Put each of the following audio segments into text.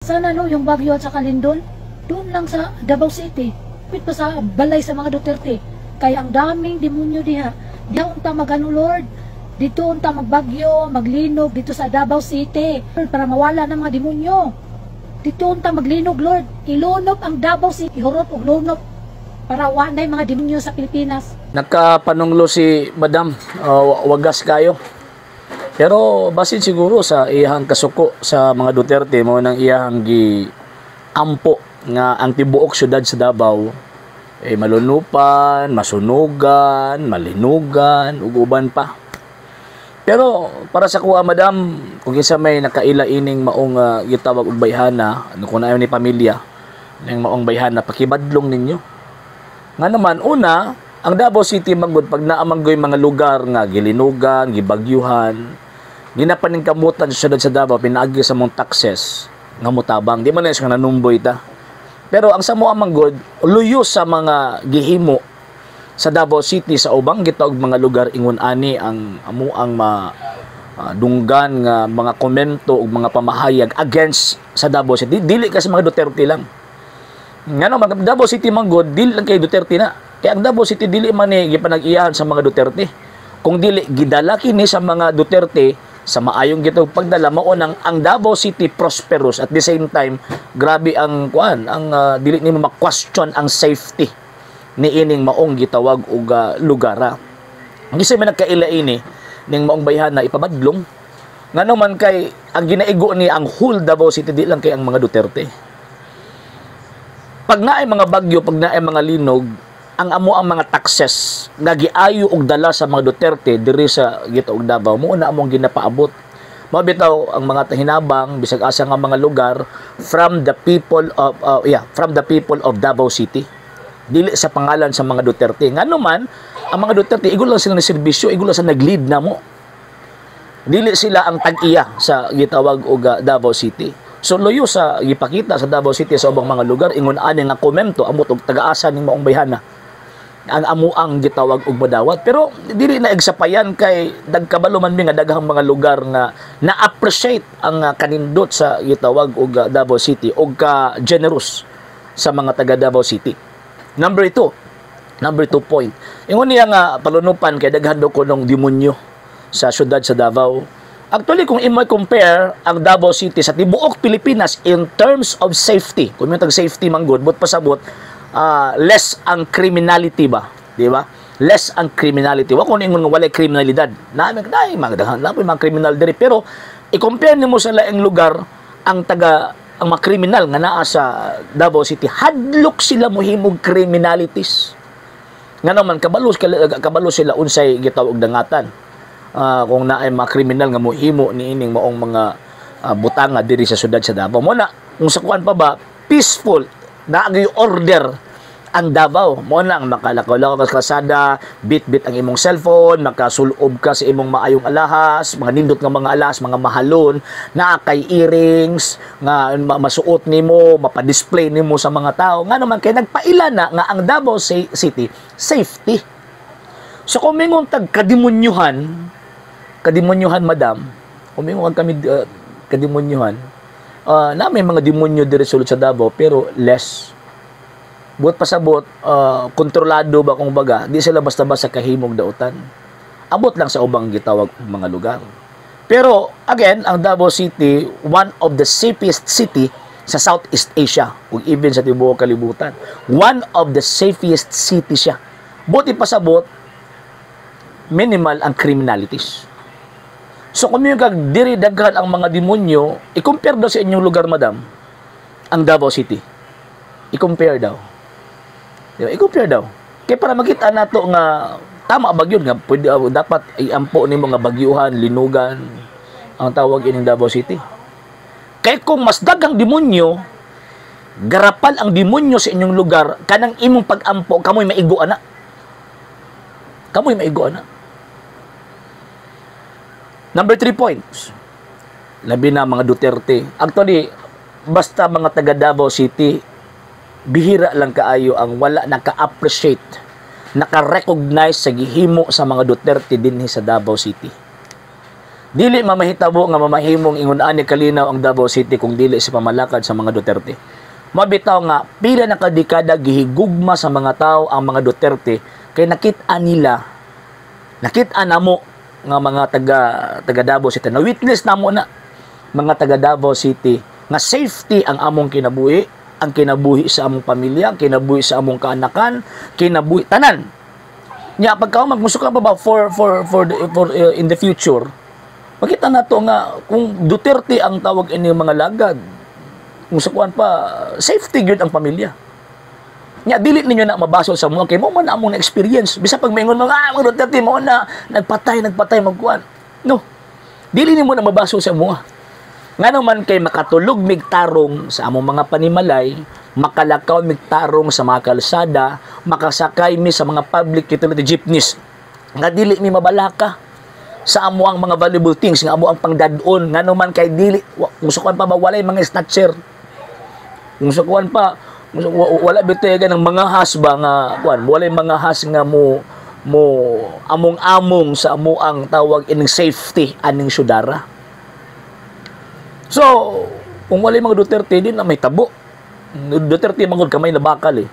Sana, no, yung bagyo at saka lindol, doon lang sa Davao City. Pit pa sa balay sa mga Duterte. Kaya ang daming demonyo diha. Diha unta magano, Lord. Dito unta magbagyo, maglinog dito sa Davao City para mawala ng mga demonyo. Dito unta maglinog, Lord. Ilunop ang Davao City. Ihurot og lunop para wa na mga demonyo sa Pilipinas. Nakapanunglo si Madam, wagas kayo. Pero basin siguro sa iyang kasuko sa mga Duterte mo nang iyang gi ampo nga ang tibuok syudad sa Davao eh malunupan, masunugan, malinugan, ug uban pa. Pero para sa kuha, Madam, kung kinsa may nakaila ining maong gitawag og bayhana, ano kung naay ni pamilya ning maong bayhana, pakibadlong ninyo. Nga naman, una, ang Davao City manggod pag naa man goy mga lugar nga gilinugan, gibagyuhan, ginapaningkamutan sa syudad sa Davao pinaagi sa mong taxes nga motabang. Di man na siya nga nanumboy ta. Pero ang sa moa manggod, luyo sa mga gihimo sa Davao City sa ubang gitawag mga lugar, ingon ani ang amo ang ma dunggan nga mga komento ug mga pamahayag against sa Davao City. Dili kasi mga Duterte lang. Ngano man Davao City man gud, dili lang kay Duterte na. Kaya ang Davao City dili man ni gipanag-iyahan sa mga Duterte. Kung dili gidala kini sa mga Duterte sa maayong gitawag pagdala, mao nang ang Davao City prosperous. At the same time, grabe ang kuan, ang dili nimo ma-question ang safety niining maong gitawag og lugara. Ang isa may nagkaila ini ning maong bayhana, ipabadlong. Ngano man kay ang ginaigo ni ang whole Davao City, di lang kay ang mga Duterte. Pag naay mga bagyo, pag naay mga linog, ang amo ang mga taxes nga giayo og dala sa mga Duterte diri sa gitawag Davao mo na among ginapaabot. Mao bitaw ang mga hinabang bisag asa nga mga lugar from the people of yeah, from the people of Davao City. Dili sa pangalan sa mga Duterte. Ngano man ang mga Duterte, igo lang sila ng serbisyo, igo lang sa nag-lead namo. Dili sila ang tag-iya sa gitawag og Davao City. So luyo sa gipakita sa Davao City sa ubang mga lugar, ingon ani nga komento, amot og taga-asa ning maong bayhana ang amuang gitawag og madawat. Pero dili na igsapayan kay dagkabalo man mi nga daghang mga lugar nga na-appreciate ang kanindot sa gitawag og Davao City og ka generous sa mga taga Davao City. Number two, number two point. Ingon niya nga palunupan kay daghan daw kunong demonyo sa syudad sa Davao. Actually, kung imo compare ang Davao City sa tibuok Pilipinas in terms of safety, kung yung tag safety man gud, but pasabot, less ang criminality ba, di ba? Less ang criminality. Wa ko ingon nga walay kriminalidad. Naami dai mga daghan na mga kriminal diri, pero i-compare nimo sa laing lugar, ang taga ang mga kriminal nga naa sa Davao City, hadlok sila mohimog criminalities. Nga naman kabalo kabalo sila unsay gitawag dangatan. Kung naay mga kriminal nga mohimo niining maong mga butanga diri sa syudad sa Davao. Mo na kung sa kuan pa ba, peaceful, naagay order ang Davao. Mo na ang makalakaw-lakaw ka sa kalsada, bit-bit ang imong cellphone, makasulob ka sa imong maayong alahas, mga nindot nga mga alahas, mga mahalon, naa kay earrings nga masuot nimo, mapa-display nimo sa mga tao. Nga naman kay nagpaila na nga ang Davao City safety. So kung mingon tag kademonyuhan, kademonyuhan, Madam, kung mingon kami kademonyuhan, na may mga demonyo diri sulod sa Davao pero less. Buot pasabot, kontrolado ba kung baga, di sila basta-basta kahimog dautan. Abot lang sa ubang gitawag mga lugar. Pero again, ang Davao City, one of the safest city sa Southeast Asia ug even sa tibuok kalibutan. One of the safest city siya. Buti pasabot, minimal ang criminalities. So kung yung kag diri daghan ang mga demonyo, i-compare daw sa inyong lugar, Madam, ang Davao City. I-compare daw. Di ba? I-compare daw. Kaya para makita nato nga tama ba gyud nga pwede, dapat iampo nimo nga bagyuhan, linugan ang tawag ining Davao City. Kay kung mas daghang demonyo, garapal ang demonyo sa inyong lugar, kanang imong pag-ampo, kamoy maigo ana. Kamoy maigo ana. Number three points. Labi na mga Duterte. Actually, basta mga taga Davao City, bihira lang kaayo ang wala naka-appreciate, naka-recognize sa gihimo sa mga Duterte dinhi sa Davao City. Dili mamahitabo nga mamahimong ingon ani kalinaw ang Davao City kung dili sa pamalakad sa mga Duterte. Mabitaw nga pila na ka dekada gihigugma sa mga tao ang mga Duterte kay nakit-a nila, nakit-a namo nga mga taga taga Davao City, na witness namo na mga taga Davao City nga safety ang among kinabuhi, ang kinabuhi sa among pamilya, ang kinabuhi sa among kaanakan, kinabuhi tanan. Nya pagka magmusuka pa ba for in the future, makita na to nga kung Duterte ang tawag ini mga lagad, kung sa kuan pa, safety gyud ang pamilya. Nya dili ninyo na mabasol sa mga kay mo man among na experience. Bisa pag maingon mga Duterte mo na nagpatay, nagpatay magkuan. No. Dili nimo na mabasol sa mga. Ngano man kay makatulog mig tarong sa among mga panimalay, makalakaw mig tarong sa mga kalsada, makasakay mi sa mga public utility jeepneys nga dili mi mabalaka sa amo ang mga valuable things nga amo ang pangdad-on, ngano man kay dili kung sa kuan pa ba walay mga snatcher, kung sa kuan pa wala bitay ng mga has ba nga kuan, walay mga has nga mo mo among-among sa amo ang tawag ining safety aning syudara. So kung walay mga Duterte, di na may tabo. Duterte mangod kamay na bakal eh.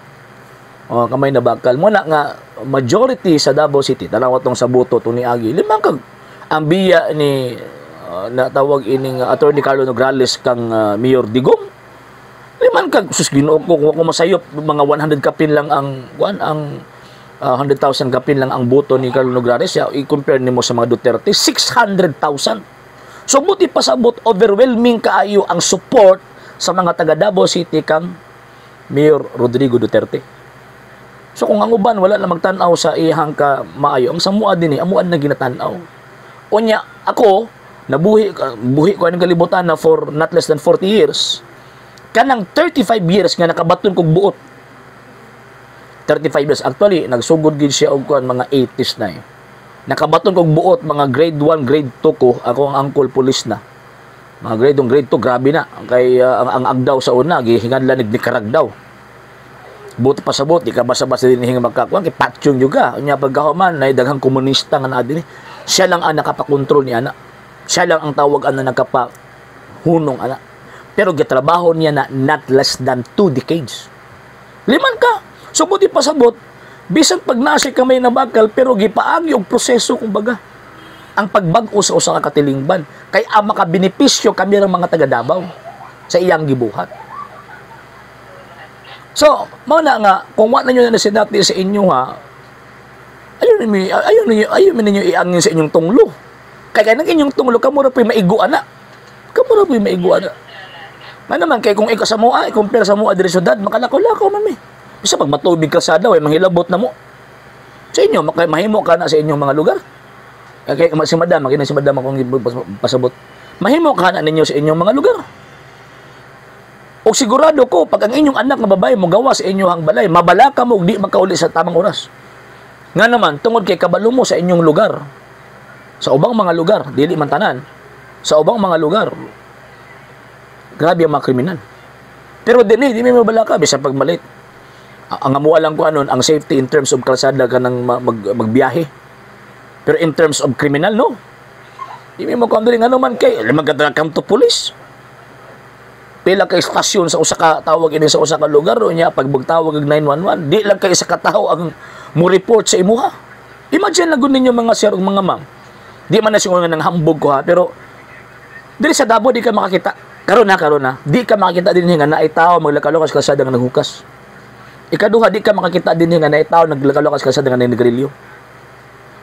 Oh, kamay na bakal. Mo na nga majority sa Davao City, tanawa tong sa buto to ni Agi. Limang kag ang biya ni na tawag ining Attorney Carlo Nograles kang Mayor Digong. Liman kag, sus, Ginoo ko, kung ako masayop, mga 100 kapin lang ang kuan, ang 100,000 kapin lang ang boto ni Carlo Nograles. Ya, i-compare nimo sa mga Duterte, 600,000. So buti pasabot overwhelming kaayo ang support sa mga taga Davao City kang Mayor Rodrigo Duterte. So kung ang uban wala na magtan-aw sa iyang ka maayo, ang samua din eh, amuan na ginatan-aw. Unya, ako, nabuhi buhi ko aning kalibutan na for not less than 40 years. Kanang 35 years nga nakabaton kog buot. 35 years actually, nagsugod gid siya og kuan mga 80s na eh. Nakabaton kog buot mga grade 1, grade 2 ko, ako ang uncle police na. Mga grade 1, grade 2, grabe na. Kay ang agdaw sa una, gihinganlan nig Nicarag daw. Buot pa sa buot, di ka basta-basta din hinga magkakuan, kay patyon juga. Unya pagkahuman, nay daghang komunista nga naa dinhi. Siya lang ang nakapakontrol ni ana. Siya lang ang tawag ana nakapahunong ana. Pero gitrabaho niya na not less than 2 decades. Liman ka. So buti pasabot, bisan pag nasa kamay na bakal, pero gipaagi og proseso kumbaga ang pagbag-o sa usa ka katilingban kay ang makabenepisyo kami ng mga taga Davao sa iyang gibuhat. So, mao na nga kung wa na nyo na sinati sa inyo ha, ayaw ninyo iangin sa inyong tunglo. Kay kay nang inyong tunglo kamo ra po'y maigo ana. Kamo ra po'y maigo ana. Man naman kay kung ikaw sa moa, i-compare sa moa diri syudad, makalakaw-lakaw man mi. Bisa pag matubig kalsada, way manghilabot na mo. Sa inyo, mahimo ka na sa inyong mga lugar. Kay si madam, makina si madam akong pasabot. Mahimo ka na ninyo sa inyong mga lugar. O sigurado ko, pag ang inyong anak nga babae mo gawa sa inyong balay, mabalaka mo ug di makauli sa tamang oras. Nga naman, tungod kay kabalo mo sa inyong lugar, sa ubang mga lugar, dili man tanan, sa ubang mga lugar, grabe ang mga kriminal. Pero dinhi, di may mabalaka, bisan pag malit. Ang amuha lang ko anon, ang safety in terms of kalsada ka ng magbiyahe. Pero in terms of criminal, no. Di may mo dili nga naman kay magkataka to police. Pila ka istasyon sa usa ka tawag ini sa usa ka lugar unya pag magtawag og 911, di lang kay isa ka tawo ang mo report sa imuha. Imagine lang gud ninyo, mga sir ug mga ma'am. Di man na siguro nga nang hambog ko ha, pero diri sa Davao di ka makakita. Karon na, karon na. Di ka makakita din nga naay tao maglakaw sa kalsada nga naghukas. Ikaduha, di ka makakita din nga naay tao naglakaw sa kalsada nga nagrilyo.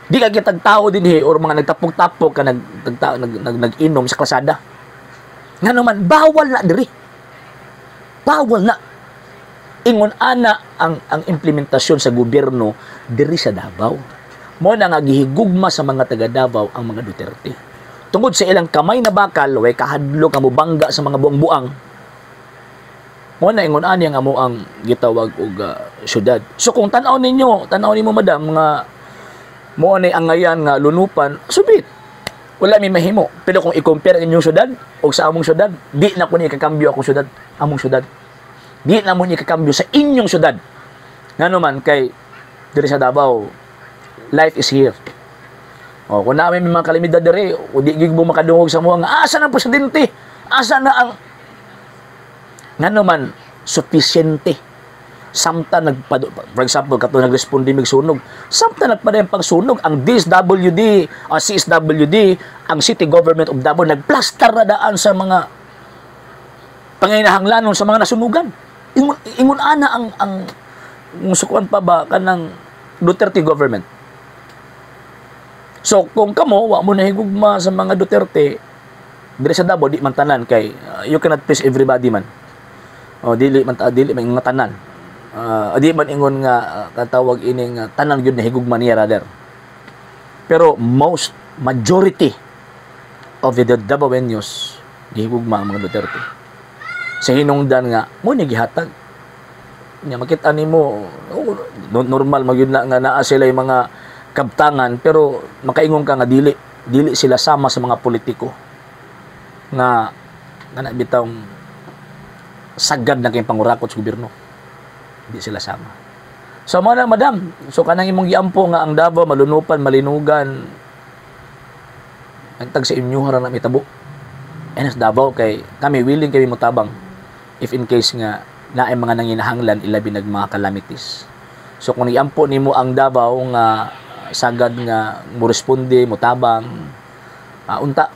Di ka kitag tao dinhi or mga nagtapok-tapok ka nag, nag, nag, nag, nag-inom sa kalsada. Nga naman, bawal na diri. Bawal na. Ingon ana ang implementasyon sa gobyerno diri sa Davao. Mo na nga gihigugma sa mga taga Davao ang mga Duterte. Tungod sa ilang kamay na bakal, way kahadlok nga mobangga sa mga buang-buang. Mo na ingon ani ang amo ang gitawag og syudad. So kung tan-aw ninyo, tan-aw nimo, madam, nga mo ni ang ngayan nga lunupan, subit. Wala may mahimo. Pero kung i-compare ang inyong syudad o sa among syudad, di na ko ni ikakambyo akong syudad, among syudad. Di na mo ni ikakambyo sa inyong syudad. Ngano man kay diri sa Davao, life is here. O, kung namin may mga kalamidad diri, o di gyud mo makadungog sa mga nga, asa na ang presidente? Asa na ang ngano man sufficiente samtang nagpado, for example, kato nagresponde mig sunog, samtang nagpadayon pagsunog, ang DSWD, CSWD, ang City Government of Davao, nagplastar na daan sa mga panginahanglanon sa mga nasunugan. Ingon ana ang musukuan pa ba kanang Duterte government. So kung kamo wa mo nahigugma sa mga Duterte diri sa Davao, di man tanan kay you cannot please everybody man. O dili man ta, dili man nga tanan. Di man ingon nga katawag ining tanan gyud nahigugma niya rather. Pero most majority of the Davaoenos gihigugma ang mga Duterte. Sa hinungdan nga mo ni gihatag nya, makita nimo, oh, normal magyud na nga naa sila yung mga kabtangan, pero makaingon ka nga dili dili sila sama sa mga politiko nga kana bitawng sagad na kayong pangurakot sa gobyerno. Di sila sama. So mo na, madam, so kanang imong giampo nga ang Davao malunupan, malinugan, ang tag sa inyo ra na mitabo. Enas Davao kay kami willing kami motabang if in case nga naay mga nanginahanglan, ilabi nag mga calamities. So kung iampo nimo ang Davao nga sagad nga mo responde, motabang, unta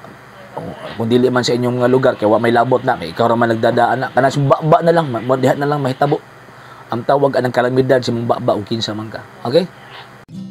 kung dili man sa inyong nga lugar kay wa may labot na, kay ikaw ra man nagdadaan na kana, ba na lang mo diha na lang mahitabo ang tawag anang kalamidad sa mong baba o kinsa man ka. Okay?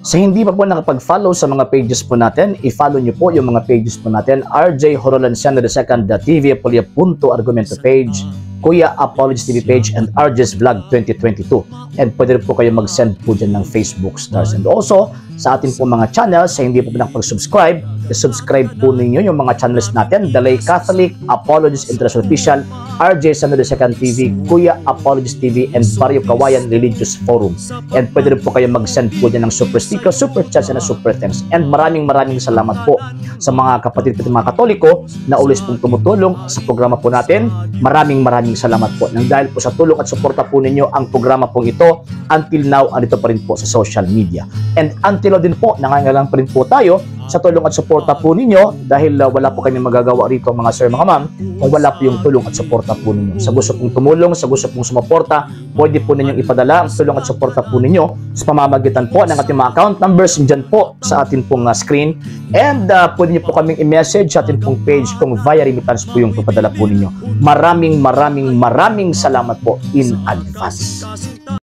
Sa hindi pa po nakapag-follow sa mga pages po natin, i-follow niyo po yung mga pages po natin: RJ Horolanciano II, TV Apolia Punto Argumento page, Kuya Apologies TV page, and RJ's Vlog 2022. And pwede rin po kayo mag-send po dyan ng Facebook stars. And also, sa atin po mga channels, sa hindi po nakapag-subscribe, i-subscribe po ninyo yung mga channels natin: Dalay Catholic, Apologies International Official, RJ Sano II TV, Kuya Apologies TV, and Barrio Kawayan Religious Forum. And pwede rin po kayo mag-send po dyan ng super sticker, super chats, and super thanks. And maraming maraming salamat po sa mga kapatid po mga Katoliko na always pong tumutulong sa programa po natin. Maraming maraming salamat po. Nang dahil po sa tulong at suporta po ninyo, ang programa pong ito until now andito pa rin po sa social media. And until now din po, nangangailangan pa rin po tayo sa tulong at suporta po ninyo dahil wala po kami magagawa rito, mga sir, mga ma'am, kung wala po yung tulong at suporta po ninyo. Sa gusto pong tumulong, sa gusto pong sumuporta, pwede po ninyong ipadala ang tulong at suporta po ninyo sa pamamagitan po ng ating mga account numbers dyan po sa atin pong screen. And pwede niyo po kaming i-message sa atin pong page kung via remittance po yung papadala po ninyo. Maraming maraming maraming salamat po in advance.